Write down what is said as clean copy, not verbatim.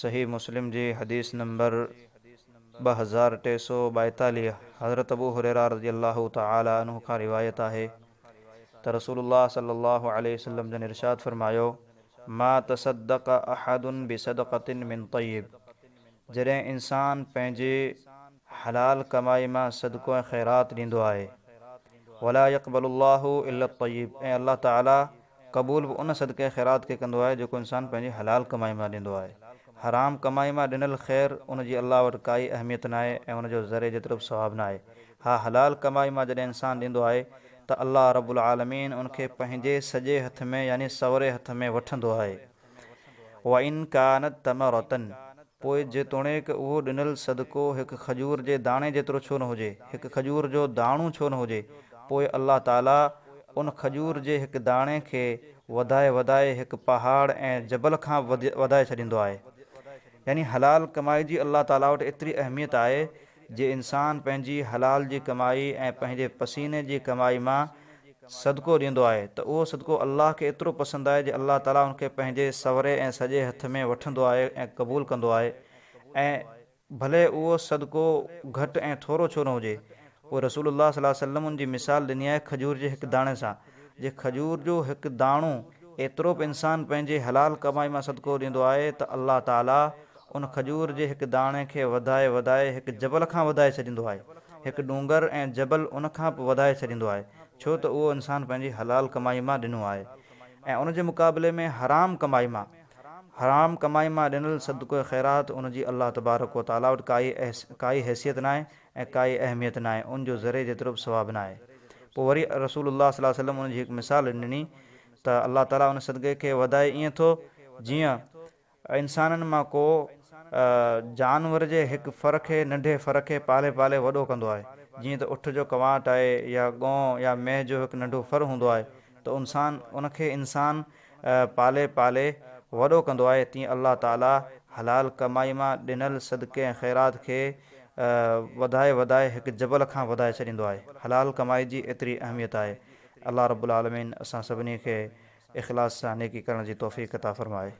صحيح مسلم جي حديث نمبر 2342 حضرت ابو هريره رضي الله تعالٰي عنه کان روايت آهي ته رسول الله صلي الله عليه وسلم جن ارشاد فرمايو، ما تصدق احد بصدقة من طيب جڏهن انسان پنهنجي حلال ڪمائي مان صدقو ۽ خيرات ڏيندو آهي ولا يقبل الله الا الطيب ۽ الله تعالٰي قبول به ان صدقي خيرات کي ڪندو آهي جيڪو انسان پنهنجي حلال ڪمائي مان ڏيندو آهي. حرام ڪمائي مان ڏنل خير ان جي الله وٽ ڪائي اهميت ناهي ۽ ان جو ذري جيترو به ثواب ناهي. ها حلال ڪمائي مان جڏهن انسان ڏيندو آهي ته الله رب العالمين ان کي پنهنجي سڄي هٿ ۾ يعني سوري هٿ ۾ وٺندو آهي. وان ڪانت تمرة پوء جيتوڻيڪ اهو ڏنل صدقو هڪ کجور جي داڻي جيترو ڇو نه هجي، هڪ کجور جو داڻو ڇو نه هجي، پوء الله تعاليٰ ان کجور جي هڪ داڻي کي وڌائي وڌائي هڪ پهاڙ ۽ جبل کان به وڌائي ڇڏيندو آهي. يعني حلال ڪمائي جي الله تعاليٰ وٽ ايتري اهميت آهي جي انسان پنهنجي حلال جي ڪمائي ۽ پنهنجي پسيني جي ڪمائي مان صدقو ڏيندو آهي ته اهو صدقو الله کي ايترو پسند آهي جي الله تعاليٰ ان کي پنهنجي سوري ۽ سڄي هٿ ۾ وٺندو آهي ۽ قبول ڪندو آهي ۽ ڀلي اهو صدقو گهٽ ۽ ٿورو ڇو نه هجي. پوء رسول الله صلي الله عليه وسلم ان جي مثال ڏني آهي کجور جي هڪ داڻي سان جي کجور جو هڪ داڻو ايترو به انسان پنهنجي حلال ڪمائي مان صدقو ڏيندو آهي ته الله تعاليٰ ان کجور جي هڪ داڻي کي وڌائي وڌائي هڪ جبل کان وڌائي ڇڏيندو آهي. هڪ ڏونگر ۽ جبل ان کان به وڌائي ڇڏيندو آهي، ڇو ته اهو انسان پنهنجي حلال ڪمائي مان ڏنو آهي ۽ ان جي مقابلي ۾ حرام ڪمائي مان حرام ڪمائي مان ڏنل صدقو خيرات ان جي الله تبارڪ و تعاليٰ وٽ ڪائي ڪائي حيثيت ناهي ۽ ڪائي اهميت ناهي، ان جو ذري جيترو به ثواب ناهي. پوء وري رسول الله صلي الله عليه وسلم ان جي هڪ مثال ڏني ته الله تعاليٰ ان صدقي کي وڌائي ائين ٿو جيئن انسانن مان ڪو جانور جي هڪ ڦر کي ننڍي ڦر کي پالي پالي وڏو ڪندو آهي. جيئن ته اٺ جو ڪنواٽ آهي يا ڳئون يا مينهن جو هڪ ننڍو ڦر هوندو آهي ته انسان ان کي انسان پالي پالي وڏو ڪندو آهي تيئن الله تعالي حلال ڪمائي مان ڏنل صدقي ۽ خيرات کي وڌائي وڌائي هڪ جبل کان وڌائي ڇڏيندو آهي. حلال ڪمائي جي ايتري اهميت آهي. الله رب العالمين اسان سڀني کي اخلاص سان نيڪي ڪرڻ جي توفيق عطا فرمائي.